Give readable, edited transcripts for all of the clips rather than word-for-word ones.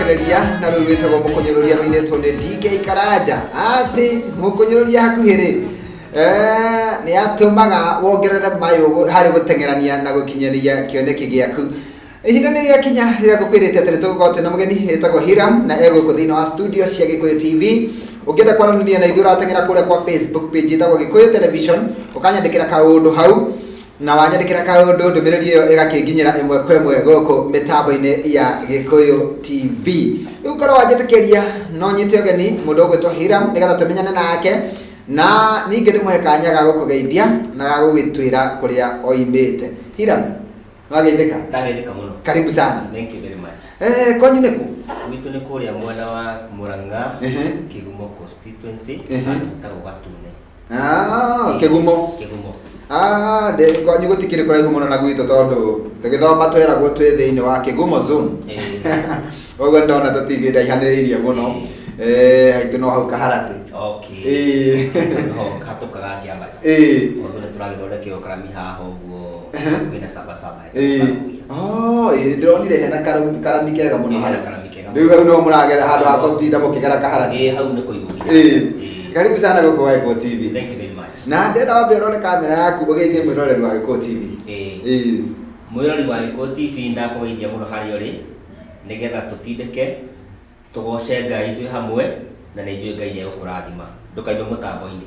Tũgũcokereria na rũu rwĩtagwo Mũkũnyũrũria, rũinĩtwo nĩ DK Karanja. Atĩ mũkũnyũrũria hakuhĩ rĩ, nĩ atũmaga wongerere mayũ harĩ gũteng'erania na gũkinyanĩria kĩoneki gĩaku. Ihinda nĩ rĩakinya rĩrĩa ngũkwĩrĩte atĩ nĩ tũgũkorwo twĩna mũgeni ĩtagwo Hiram na egũkũ thĩinĩ wa studio cia Gĩkũyũ TV. Ũngĩenda kwaranĩria na ithuĩ, ũrateng'era kũrĩa kwa Facebook page ĩtagwo Gĩkũyũ Television, ũkanyandĩkĩra kaũndũ hau, na wanyandĩkĩra kaũndũ, ndũmĩrĩri ĩyo ĩgakĩnginyĩra ĩmwe kwa ĩmwe gũkũ mĩtambo-inĩ ya Gĩkũyũ TV. Rĩu korwo wanjĩtĩkĩria, no nyite ũgeni mũndũ ũgwĩtwo Hiram nĩgetha tũmenyane nake, na ningĩ ndĩmũhe kanya ga gũkũgeithia na ga gũgĩtwĩra kũrĩa oimĩte. Hiram, wageithĩka? Ndageithĩka mũno. Karibu sana. Thank you very much. Kwanyu nĩkũ? Gwitũ nĩ kũrĩa mwena wa Murang'a, Kĩgumo constituency, handũ hetagwo Gatune. Ah, Kĩgumo. Kĩgumo. Ah, kwanyu gũtikĩrĩ kũraihu mũno na gwitũ, tondũ tũgĩthoma tweragwo twĩ thĩinĩ wa Kĩgumo zone. Ũguo ndona tũtigĩraihanĩrĩirie mũno. Haitũ no hau Kaharatĩ. No hatũkaga ngĩambata. Tondũ nĩ tũragĩthondekerwo karami haha ũguo kwĩna sabasaba. Oh, ĩĩ, ndĩronire hena karami kega mũno. Hena hau. karami kega. Rĩu hau no mũragera handũ ha gũtinda mũkĩgera Kaharatĩ. Ĩĩ, hau nĩ kũigwo nginya. Karibu sana gũkũ wa Gĩkũyũ TV. Thank you very much. Na ndĩrenda wambe ũrore kamera yaku, ũgeithie mwĩroreri wa Gĩkũyũ TV. Mwĩrori wa Gĩkũyũ TV, ndakũgeithia mũno harĩa ũrĩ, nĩgetha tũtindĩke tũgoce Ngai twĩ hamwe, na nĩ njũĩ Ngai nĩ egũkũrathima. Ndũkaime mũtambo-inĩ.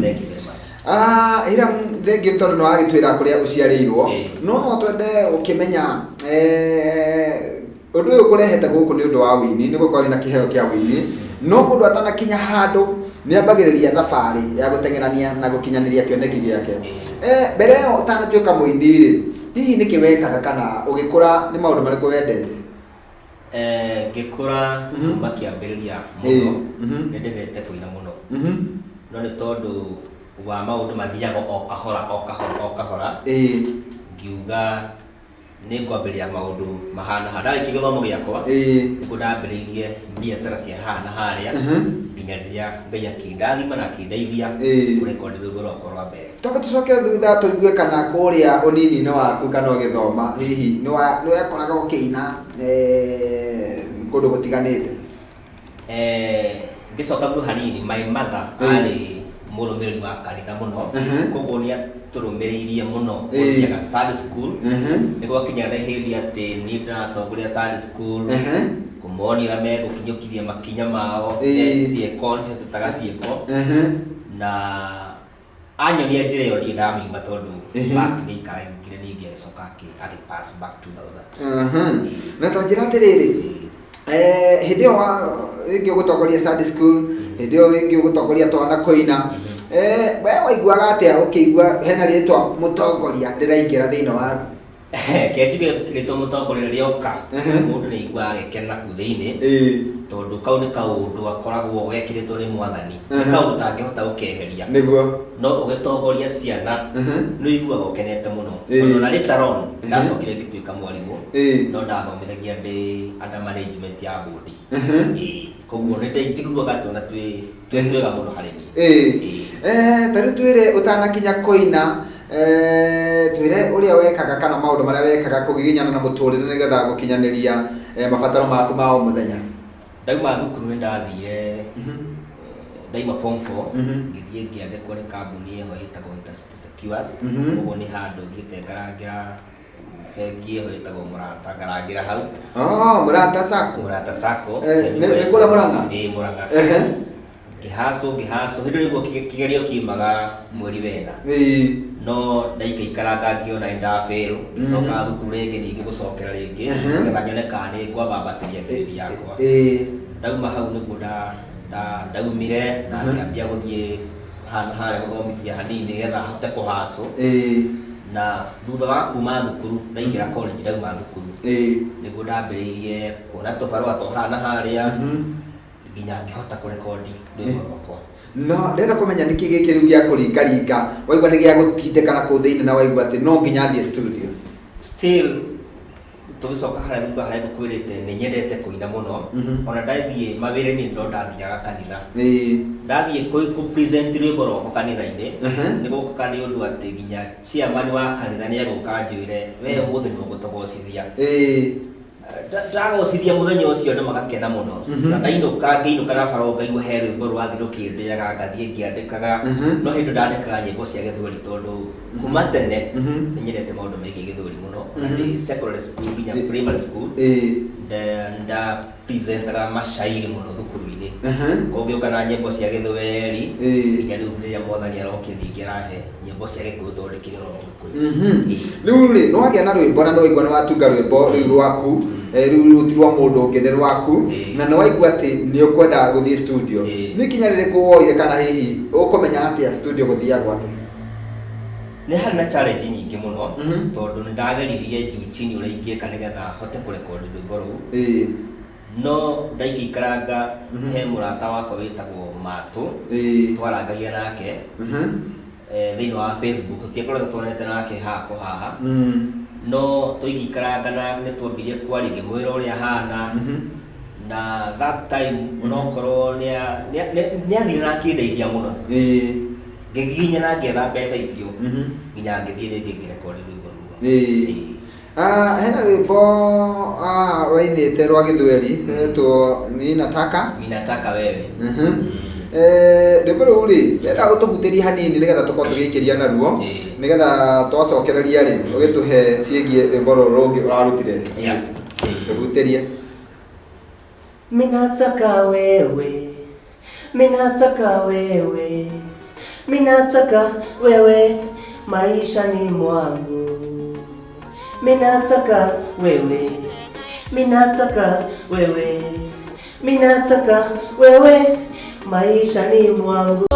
Thank you very much. Ah, Hiram, thengiũ tondũ nĩ wagĩtwĩra kũrĩa ũciarĩirwo. No twende ũkĩmenya ũndũ ũyũ ũkũrehete gũkũ nĩ ũndũ wa wĩini, nĩ gũkorwo wĩna kĩheo kĩa wĩini, no mũndũ atanakinya handũ nĩ ambagĩrĩria thabarĩ ya gũteng'erania na gũkinyanĩria kĩoneki gĩake. Mbere ĩyo ũtanatuĩka mũini rĩ, hihi nĩkĩ wekaga kana ũgĩkũra nĩ maũndũ marĩkũ wendete? Ngĩkũra, kuma kĩambĩrĩria mũno, nĩ ndendete kũina mũno, no nĩ tondũ wa maũndũ mathiaga o kahora o kahora o kahora, ngiuga nĩ ngwambĩrĩria maũndũ mahana haha. Ndarĩkia gĩthomo gĩakwa, nĩguo ndambĩrĩirie biacara cia haha na harĩa, nginya rĩrĩa Ngai akĩndathima na akĩndeithia kũrekondi rwĩmbo rwakwa rwa mbere. Twambe tũcoke thutha tũigue kana kũrĩa ũnini-inĩ waku kana ũgĩthoma, hihi nĩ wekoraga ũkĩina kũndũ gũtiganĩte? Ngĩcoka guo hanini, my mother arĩ mũrũmĩrĩri wa kanitha mũno, koguo nĩ atũrũmĩrĩirie mũno gũthiaga Sunday school. Nĩ gwakinyaga hĩndĩ atĩ niĩ ndĩratongoria Sunday school, kũmonia ũrĩa megũkinyũkithia makinya mao, ciĩko nĩcio twĩtaga ciĩko, na anyonia njĩra ĩyo ndirĩ ndamĩuma, tondũ back nĩ ikarangire ningĩ agĩcoka agĩ pass back 2000. Na ta njĩra atĩrĩrĩ, hĩndĩ ĩyo rĩngĩ ũgũtongoria Sunday school, hĩndĩ ĩyo rĩngĩ ũgũtongoria twana kũina, we waiguaga atĩa ũkĩigua hena rĩtwa mũtongoria rĩraingĩra thĩinĩ waku? Ke njuge rĩtwa mũtongoria rĩoka, mũndũ nĩ aiguaga agĩkena kũu thĩinĩ, tondũ kau nĩ kaũndũ gakoragwo gekĩrĩtwo nĩ Mwathani, nĩ kaũndũ ũtangĩhota gũkeheria. No ũgĩtongoria ciana, nĩ ũiguaga ũkenete mũno, tondũ ona later on ndacokire ngĩtuĩka mwarimũ, no ndathomithagia ndĩ under management ya bodi. Koguo nĩ njiguaga atĩ ona twĩ twega mũno harĩ niĩ. Ta rĩu twĩre, ũtanakinya kũina, twĩre ũrĩa wekaga kana maũndũ marĩa wekaga kũgiginyana na mũtũrĩre nĩgetha gũkinyanĩria mabataro maku ma o mũthenya. Ndauma thukuru nĩ ndathire, ndaima form 4, ngĩthiĩ ngĩandĩkwo nĩ kambuni ĩho ĩtagwo Intercity Secures. Ũguo nĩ handũ thiĩte ngarangĩra bengi ĩho ĩtagwo Mũrata, ngarangĩra hau. Oh, Mũrata Sacco. Mũrata Sacco. Nĩ kũrĩa Mũrang'a? Ĩĩ, Mũrang'a. Ngĩhacũ ngĩhacũ, hĩndĩ ĩyo nĩguo kĩgerio kiumaga mweri wena, no ndaikaikaranga ngĩona nĩ ndafail, ngĩcoka thukuru rĩngĩ, ningĩ gũcokera rĩngĩ, nĩgetha nyone kana nĩ ngwambambatĩria grade yakwa. Ndauma hau nĩguo ndaumire na ngĩambia gũthiĩ haha na harĩa gũthomithia hanini nĩgetha hote kũhacũ. Na thutha wa kuma thukuru, ndaingĩra college, ndauma thukuru, nĩguo ndambĩrĩirie kuona tũbarũa twa haha na harĩa, nginya ngĩhota kũrekondi rwĩmbo rwakwa. No ndĩrenda kũmenya nĩkĩ gĩkĩ rĩu gĩa kũringaringa waigua nĩ gĩa gũtindĩka na kũu thĩinĩ, na waigua atĩ no nginya thiĩ studio? Still tũgĩcoka harĩa thutha harĩa ngũkwĩrĩte, nĩ nyendete kũina mũno. Ona ndathiĩ mawĩra-inĩ no ndathiaga kanitha. Ndathiĩ kũ present rwĩmbo rwakwa kanitha-inĩ, nĩ gũkaga nĩ ũndũ atĩ nginya chairman wa kanitha nĩ egũka anjĩre, "We ũmũthĩ nĩ ũgũtũgocithia." Ndagocithia mũthenya ũcio andũ magakena mũno. Na ndainũka, ngĩinũka na bara ngaigua he rwĩmbo rũrathiĩ rũkĩndĩaga, ngathiĩ ngĩandĩkaga. No hĩndĩ ndandĩkaga nyĩmbo cia gĩthweri tondũ kuma tene nĩ nyendete maũndũ megiĩ gĩthweri mũno. Na ndĩ secondary school nginya primary school nda presentaga mashairi mũno thukuru-inĩ. Ũngĩũka na nyĩmbo cia gĩthweri nginya rĩu rĩrĩa mwathani arokire ningĩ arahe nyĩmbo cia gĩkũyũ tondũ ndĩkĩrĩ oro Gĩkũyũ. Rĩu rĩ, nĩ wagĩa na rwĩmbo na nĩ waigua nĩ watunga rwĩmbo rĩu rwaku, rĩu rũu ti rwa mũndũ ũngĩ, nĩ rwaku, na nĩ waigua atĩ nĩ ũkwenda gũthiĩ studio. Nĩ ikinya rĩrĩkũ woire kana hihi ũkũmenya atĩa studio gũthiagwo atĩa? Nĩ harĩ na challenge nyingĩ mũno tondũ nĩ ndageririe juu chini ũrĩa ingĩka nĩgetha hote kũrekondi rwĩmbo rũu. No ndaingĩikaranga he mũrata wakwa wĩtagwo Matũ, twarangagia nake thĩinĩ wa Facebook, tũtiakoretwo tuonete nake haha kwa haha. No tũingĩikaranga na nĩ twambirie kwaria, ngĩmwĩra ũrĩa hana. Na that time onokorwo nĩ athire na akĩndeithia mũno. Ngĩgiginya na ngĩetha mbeca icio nginya ngĩthiĩ rĩngĩ ngĩrekondi rwĩmbo rũu. Ah, hena rwĩmbo rwainĩte rwa gĩthweri rwetwo Ninataka. Minataka wewe. Rwĩmbo rũu rĩ, ndĩrenda ũtũhutĩrie hanini nĩgetha tũkorwo tũgĩikĩria naruo, nĩgetha twacokereria rĩ, ũgĩtũhe ciĩgiĩ rwĩmbo rũrũ rũngĩ ũrarutire. Tũhutĩrie. Minataka wewe, minataka wewe, minataka wewe maishani mwangu. Minataka wewe, minataka wewe, minataka wewe maishani mwangu.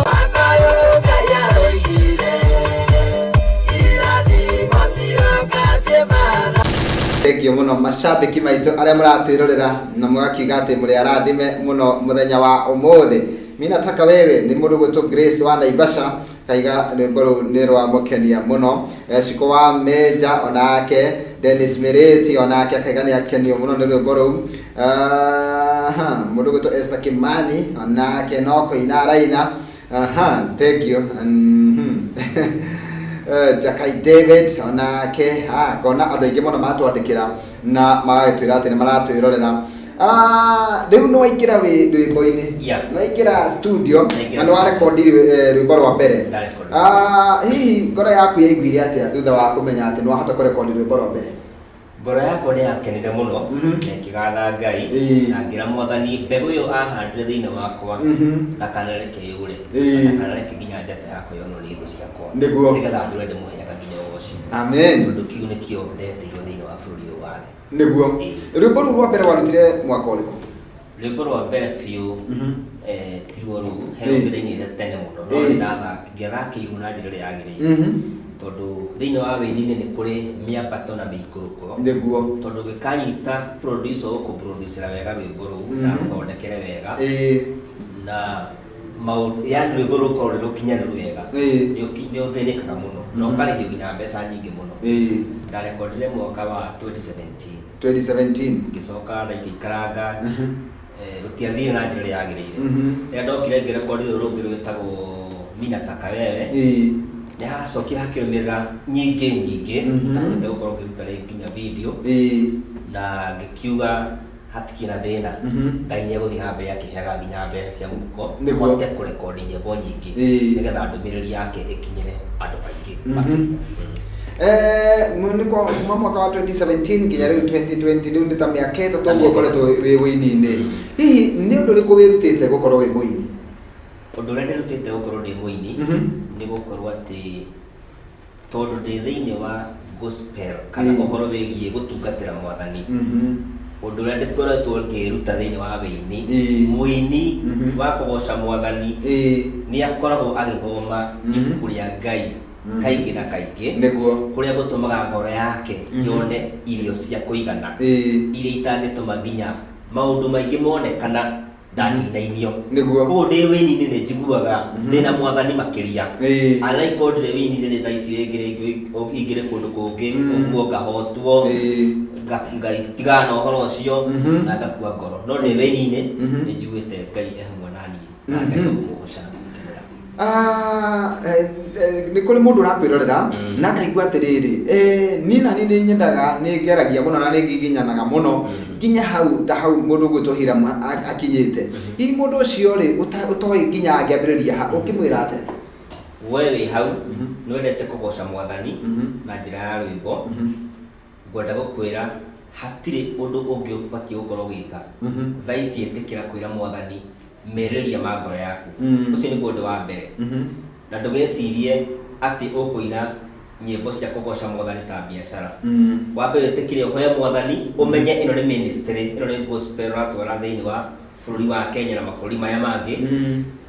Thank you mũno macambĩki maitũ arĩa mũratwĩrorera na mũgakiuga atĩ mũrĩ arathime mũno mũthenya wa ũmũthĩ. Minataka wewe nĩ mũndũ gwĩtwo Grace wa Naivasha, kaiga rwĩmbo rũu nĩ rwamũkenia mũno. Ciko wa Meja onake, Dennis Miriti onake akaiga nĩ akenio mũno nĩ rwĩmbo rũu. Aha, mũndũ gwĩtwo Esther Kimani onake no kũina araina. Aha, thank you. Jakai David onake, ngona andũ aingĩ mũno matwandĩkĩra na magagĩtwĩra atĩ nĩ maratwĩrorera. Rĩu nĩ waingĩra wĩ rwĩmbo-inĩ, nĩ waingĩra studio Ndaingĩra na nĩ warekondi rwĩmbo rwa mbere. Ndarekondi. Hihi ngoro yaku yaiguire atĩa thutha wa kũmenya atĩ nĩ wahota kũrekondi rwĩmbo rwa mbere? Ngoro yakwa nĩ yakenire mũno na ĩkĩgatha Ngai na ngĩra mwathani mbegũ ĩyo ahandire thĩinĩ wakwa ndakanareke yũre, ndakanareke nginya njata yakwa yonwo nĩ thũ ciakwa, nĩgetha ndũre ndĩmũheaga nginya ũgoci. Amen. Tondũ kĩu nĩkĩo ndetĩirwo thĩinĩ wa bũrũri ũyũ wa thĩ. Nĩguo. Rwĩmbo rũu rwa mbere warutire mwaka ũrĩkũ? Rwĩmbo rwa mbere biũ, tiguo rũu, he rũngĩ ndainĩte tene mũno, no ndiathakĩirwo na njĩra ĩrĩa yagĩrĩire, tondũ thĩinĩ wa wĩini-inĩ nĩ kũrĩ mĩambato na mĩikũrũko. Tondũ ũngĩkanyita producer ũkũproducera wega rwĩmbo rũu na rũthondekere wega na maũndũ, yani rwĩmbo rũkorwo rwĩ rũkinyanĩru wega, nĩ ũthĩnĩkaga mũno na ũkarĩhio nginya mbeca nyingĩ mũno. Ndarekondire mwaka wa 2017. 2017. Ngĩcoka ndaikaikaranga, rũtiathire na njĩra ĩrĩa yagĩrĩire. Rĩrĩa ndokire ngĩrekondi rũrũ rũngĩ rwĩtagwo Minataka wewe, nĩ hacokire hakĩrũmĩrĩra nyingĩ nyingĩ itahotete gũkorwo ngĩruta rĩngĩ nginya video, na ngĩkiuga hatikĩrĩ na thĩna, Ngai nĩ egũthiĩ na mbere akĩheaga nginya mbeca cia mũhuko hote kũrekondi nyĩmbo nyingĩ nĩgetha ndũmĩrĩri yake ĩkinyĩre andũ aingĩ makĩria. Nĩ kwa kuma mwaka wa 2017 nginya rĩu 2020, rĩu nĩ ta mĩaka 3 ũguo ũkoretwo wĩ wĩini-inĩ. Hihi nĩ ũndũ ũrĩkũ wĩrutĩte gũkorwo wĩ mũini? Ũndũ ũrĩa ndĩrutĩte gũkorwo ndĩ mũini nĩ gũkorwo atĩ tondũ ndĩ thĩinĩ wa gospel kana ũhoro wĩgiĩ gũtungatĩra mwathani, ũndũ ũrĩa ndĩkoretwo ngĩruta thĩinĩ wa wĩini, mũini wa kũgoca mwathani nĩ akoragwo agĩthoma ibuku rĩa Ngai kaingĩ na kaingĩ, kũrĩa gũtũmaga ngoro yake yone irio cia kũigana iria itangĩtũma nginya maũndũ maingĩ monekana ndangĩinainio. Koguo ndĩ wĩini-inĩ nĩ njiguaga ndĩna mwathani makĩria. Alaiko ndĩrĩ wĩini-inĩ nĩ thaa ici rĩngĩ rĩngĩ ingĩrĩ kũndũ kũngĩ ũguo ngahotwo, ngatigana na ũhoro ũcio na ngakua ngoro, no ndĩ wĩini-inĩ nĩ njiguĩte Ngai e hamwe na niĩ na Ngai no kũmũgoca na kũmũkenera. Nĩ kũrĩ mũndũ ũrakwĩrorera na akaigua atĩrĩrĩ, niĩ na niĩ nĩ nyendaga, nĩ ngeragia mũno na nĩ ngiginyanaga mũno nginya hau ta hau mũndũ ũgwĩtwo Hiram akinyĩte. Hihi mũndũ ũcio rĩ ũtoĩ nginya angĩambĩrĩria ha, ũngĩmwĩra atĩa? We wĩ hau nĩwendete kũgoca Mwathani na njĩra ya rwĩmbo, ngwenda gũkwĩra hatirĩ ũndũ ũngĩ ũbatiĩ gũkorwo ũgĩka. Thaa ici ĩtĩkĩra kwĩra Mwathani merirĩria ma ngoro yaku. Ũcio nĩguo ũndũ wa mbere. Na ndũgecirie atĩ ũkũina nyĩmbo cia kũgoca Mwathani ta biacara. Wambe wĩtĩkĩre ũhoe Mwathani, ũmenye ĩno nĩ ministry, ĩno nĩ gospel ũratwara thĩinĩ wa bũrũri wa Kenya na mabũrũri marĩa mangĩ,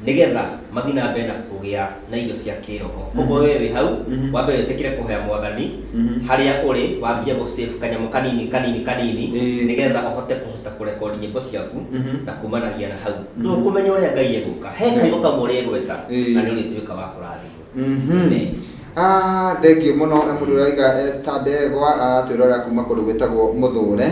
nĩgetha mathiĩ na mbere na kũgĩa na irio cia kĩroho. Koguo we wĩ hau, wambe wĩtĩkĩre kũhoya Mwathani harĩa ũrĩ, wambie gũ save kanyamũ kanini kanini kanini, nĩgetha ũhote kũhota kũrekondi nyĩmbo ciaku na kumanagia na hau. Ndũkũmenya ũrĩa Ngai egũka, he kaigo kamwe ũrĩgweta na nĩ ũrĩtuĩka wa kũrathimwo. Amen. Ah, thank you mũno mũndũ ũraiga Esther Ndegwa aratwĩrorera kuma kũndũ gwĩtagwo Mũthũre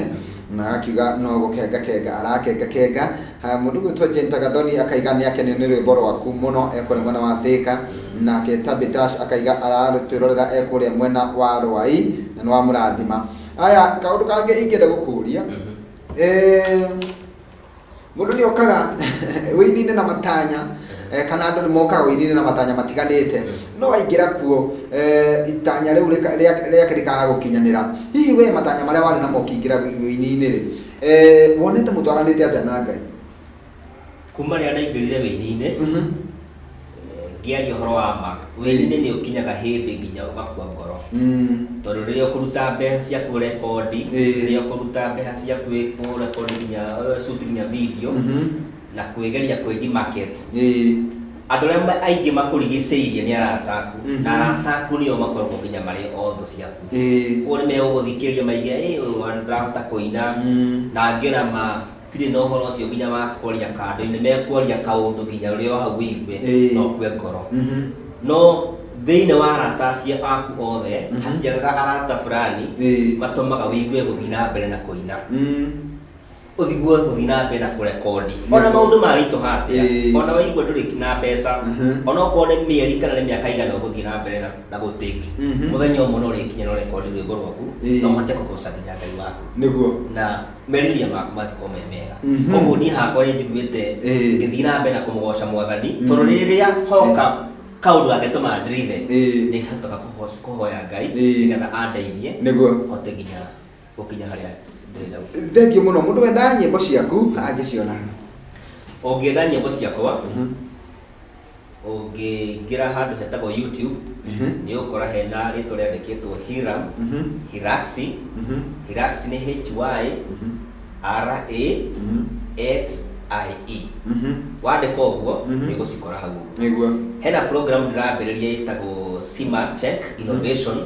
na akiuga no gũkenga kenga arakenga kenga. Mũndũ gwĩtwo Jane Gathoni akaiga nĩ akenio nĩ rwĩmbo rwaku mũno, ekũrĩa mwena wa Thika. Nake Tabitash akaiga aratwĩrorera ekũrĩa mwena wa Rwai na nĩ wamũrathima. Aya, kaũndũ kangĩ ingĩenda gũkũria, mũndũ nĩ okaga wĩini-inĩ na matanya, kana andũ nĩ mokaga wĩini-inĩ na matanya matiganĩte, no waingĩra kuo, itanya rĩu rĩake rĩkaga gũkinyanĩra. Hihi we matanya marĩa warĩ namo ũkĩingĩra wĩini-inĩ rĩ, wonete mũtwaranĩte atĩa na Ngai? Kuma rĩrĩa ndaingĩrire wĩini-inĩ, ngĩaria ũhoro wa ma, wĩini-inĩ nĩ ũkinyaga hĩndĩ nginya ũgakua ngoro. Tondũ rĩrĩa ũkũruta mbeca ciaku rekondi, rĩrĩa ũkũruta mbeca ciaku ũrekondi nginya shoot nginya video, na kwĩgeria kwĩji market. Andũ arĩa aingĩ makũrigicĩirie nĩ arata aku, na arata aku nĩo makoragwo nginya marĩ o thũ ciaku. Koguo nĩ megũgũthikĩrĩria maige, ũyũ ndarahota kũina, na angĩ ona matirĩ na ũhoro ũcio nginya wa kwaria kando-inĩ, mekwaria kaũndũ nginya ũrĩ o hau ũigue, na ũkue ngoro. No thĩinĩ wa arata acio aku othe, hatiagaga arata fulani matũmaga ũigue gũthiĩ na mbere na kũina. Ũthigue gũthiĩ na mbere na kũrekondi. Ona maũndũ maritũha atĩa, ona waigua ndũrĩ na mbeca, ona okorwo nĩ mĩeri kana nĩ mĩaka igana ũgũthiĩ na mbere na gũtake. Mũthenya ũmwe no ũrĩkinya na ũrekondi rwĩmbo rwaku, na ũhote kũgoca nginya Ngai waku. Na merirĩria maku matikorwo me mega. Koguo niĩ hakwa nĩ njiguĩte ngĩthiĩ na mbere na kũmũgoca Mwathani, tondũ rĩrĩa hoka kaũndũ gangĩtũma ndrithe, nĩ hotaga kũhoya Ngai nĩgetha andeithie hote nginya gũkinya harĩa ndĩrenda gũkinya. Thank you mũno. Mũndũ wenda nyĩmbo ciaku angĩciona? Ũngĩenda nyĩmbo ciakwa, ũngĩingĩra handũ hetagwo YouTube, nĩ ũgũkora hena rĩtwa rĩandĩkĩtwo Hiram, Hiraxi. Hiraxi nĩ H Y R A X I E. Wandĩka ũguo, nĩ ũgũcikora hau ũguo. Hena program ndĩrambĩrĩria ĩtagwo Sima Tech Innovation.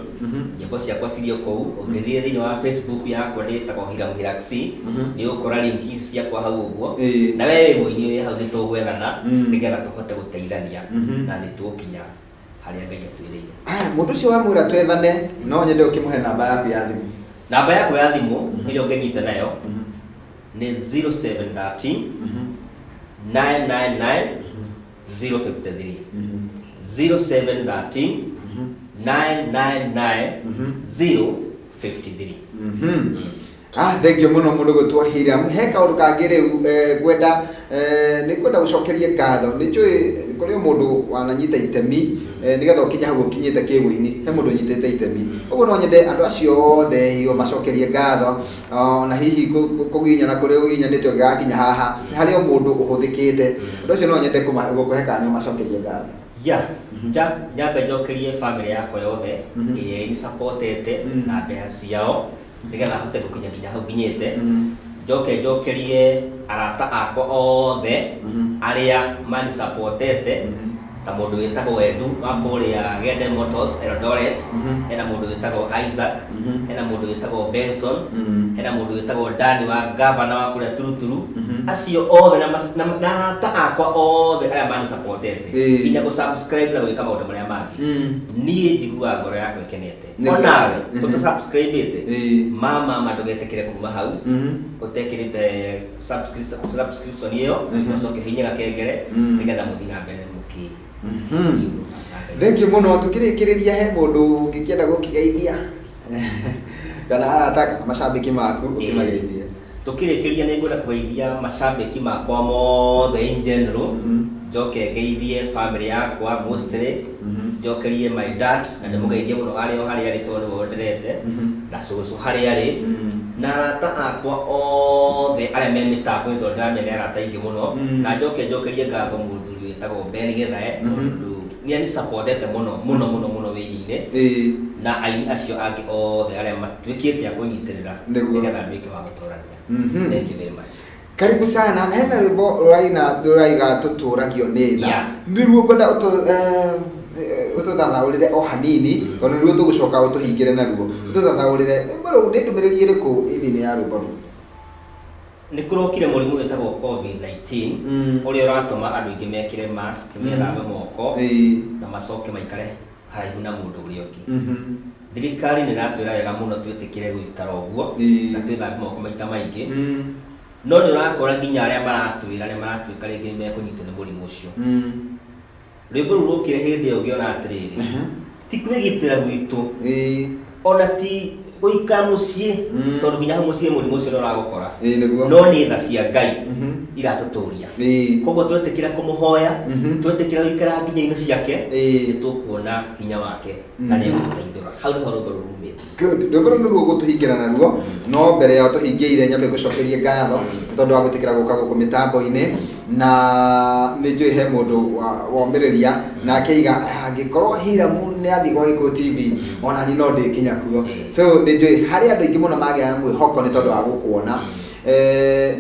Nyĩmbo ciakwa cirĩ o kũu. Ũngĩthiĩ thĩinĩ wa Facebook yakwa ndĩtagwo Hiram Hiraxi, nĩ ũgũkora link icio ciakwa hau ũguo. Na we wĩ mũini wĩ hau nĩ tũgwethana nĩgetha tũhote gũteithania na nĩ tũgũkinya harĩa Ngai atwĩrĩire. Aya, mũndũ ũcio wamwĩra twethane, no nyende ũkĩmũhe namba yaku ya thimũ. Namba yakwa ya thimũ ĩrĩa ũngĩnyita nayo nĩ 0713 999 053. 0713 999 053. Thank you mũno mũndũ gwĩtwo Hiram. He kaũndũ kangĩ rĩu, ngwenda, nĩ ngwenda gũcokerie ngatho. Nĩ njũĩ kũrĩ o mũndũ wananyita itemi, nĩgetha ũkinye hau ũkinyĩte kĩwĩini. He mũndũ ũnyitĩte itemi. Ũguo no nyende andũ acio othe hihi ũmacokerie ngatho, na hihi kũgiginyana kũrĩa ũgiginyanĩte ũgĩgakinya haha, nĩ harĩ o mũndũ ũhũthĩkĩte. Ũndũ ũcio no nyende gũkũhe kanya ũmacokerie ngatho. Ya, nyambe njokerie family yakwa yothe, ĩrĩa ĩnĩ-supportete na mbeca ciao, nĩgetha hote gũkinya nginya hau nginyĩte. Njoke njokerie arata akwa othe arĩa mani-supportete, ta mũndũ wĩtagwo Edu wa kũrĩa Gende Motors Eldoret, hena mũndũ wĩtagwo Isaac, hena mũndũ wĩtagwo Benson, hena mũndũ wĩtagwo Dani wa gavana wa kũrĩa Turuturu. Acio othe na arata akwa othe arĩa mani-supportete, nginya gũ-subscribe na gwĩka maũndũ marĩa mangĩ. Niĩ njiguaga ngoro yakwa ĩkenete. Onawe, ũta-subscribe-ĩte, mama ndũgetĩkĩre kuma hau, ũtekĩrĩte subscription ĩyo, ũcoke ũhihinye gakengere, nĩgetha mũthiĩ na mbere mũkĩ. Thank you mũno. Tũkĩrĩkĩrĩria, he mũndũ ũngĩkĩenda gũkĩgeithia kana arata kana macambĩki maku, ũkĩmageithie. Tukĩrĩkĩria, nĩ ngwenda kũgeithia macambĩki makwa mothe in general. Njoke ngeithie family yakwa mostly. Njokerie my dad na ndĩmũgeithie mũno arĩ o harĩa arĩ, tondũ nĩwe ũnderete, na cũcũ harĩa arĩ, na arata akwa othe arĩa me mĩtambo-inĩ, tondũ ndĩramenya nĩ arata aingĩ mũno. Na njoke njokerie ngatho mũthuri wĩtagwo Ben Githae, tondũ nĩ anisupportete mũno mũno mũno mũno wĩini-inĩ, na aini acio angĩ othe arĩa matuĩkĩte a kũnyitĩrĩra nĩgetha nduĩke wa gũtũrania. Thank you very much. Karibu sana. Hena rwĩmbo rũraina rũraiga "Tũtũragio nĩ tha". Nĩruo ngwenda ũtũthathaũrĩre o hanini, tondũ nĩruo tũgũcoka ũtũhingĩre naruo. Ũtũthathaũrĩre rwĩmbo rũu, nĩ ndũmĩrĩri ĩrĩkũ ĩ thĩinĩ ya rwĩmbo rũu? Nĩ kũrokire mũrimũ wĩtagwo COVID-19, ũrĩa ũratũma andũ aingĩ mekĩre mask, methambe moko, na macoke maikare haraihu na mũndũ ũrĩa ũngĩ. Thirikari nĩ ĩratwĩra wega mũno twĩtĩkĩre gũikara ũguo na twĩthambe moko maita maingĩ, no nĩ ũrakora nginya arĩa maratwĩra nĩ maratuĩka rĩngĩ nĩ mekũnyitwo nĩ mũrimũ ũcio. Rwĩmbo rũu rũkire hĩndĩ ĩyo ngĩona atĩrĩrĩ, ti kwĩgitĩra gwitũ, ona ti gũikara mũciĩ, tondũ nginya hau mũciĩ mũrimũ ũcio nĩ ũragũkora, no nĩ tha cia Ngai iratũtũria. Koguo twetĩkĩra kũmũhoya, twetĩkĩra gũikara nginya-inĩ ciake, nĩ tũkuona hinya wake na nĩ egũtũteithũra. Hau nĩho rwĩmbo rũu rumĩte. Good. Rwĩmbo rũu nĩruo gũtũhingĩra naruo, no mbere ya tũhingĩire, nyambe ngũcokerie ngatho nĩ tondũ wa gwĩtĩkĩra gũka gũkũ mĩtambo-inĩ, na nĩ njũĩ he mũndũ womĩrĩria na akĩiga angĩkorwo Hiramu nĩ athiĩ gwa Gĩkũyũ TV, ona niĩ no ndĩkinya kuo. So nĩ njũĩ harĩ andũ aingĩ mũno magĩa na mwĩhoko nĩ tondũ wa gũkuona.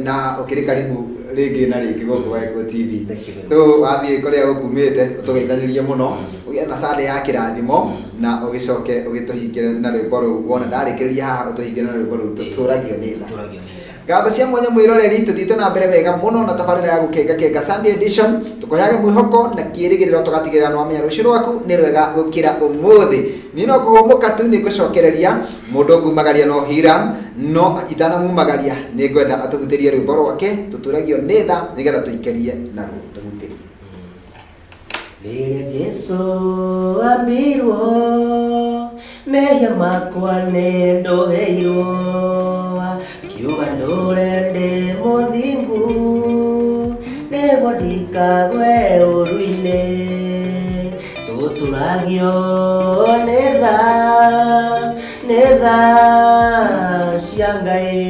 Na ũkĩrĩ karibu rĩngĩ na rĩngĩ gũkũ gwa Gĩkũyũ TV. Thank you very So wathiĩ kũrĩa gũkumĩte, ũtũgeithanĩrie mũno, ũgĩe na Sunday ya kĩrathimo, na ũgĩcoke ũgĩtũhingĩre na rwĩmbo rũu. Wona ndarĩkĩrĩria haha, ũtũhingĩre na rwĩmbo rũu, "Tũtũragio nĩ tha". Tũtũragio nĩ tha. Ngatho cia mwanya mwĩroreri, tũthiĩte na mbere wega mũno na tabarĩra ya Gũkenga Kenga Sunday Edition, tũkũheaga mwĩhoko na kĩĩrĩgĩrĩro, tũgatigĩrĩra nĩ wamenya rũciũ rwaku nĩ rwega gũkĩra ũmũthĩ. Niĩ no kũhũmũka tu, nĩ ngũcokereria mũndũ ngumagaria no Hiram, no itanamumagaria nĩ ngwenda atũhutĩrie rwĩmbo rwake "Tũtũragio nĩ tha", nĩgetha tũikerie naruo. Tũhutĩrie. Rĩrĩa Jesu ambirwo, mehia makwa nĩ ndoheirwo, kiuga ndũre ndĩ mũthingu nĩguo ndikagwe ũru-inĩ. Tũtũragio nĩ tha, nĩ tha cia Ngai.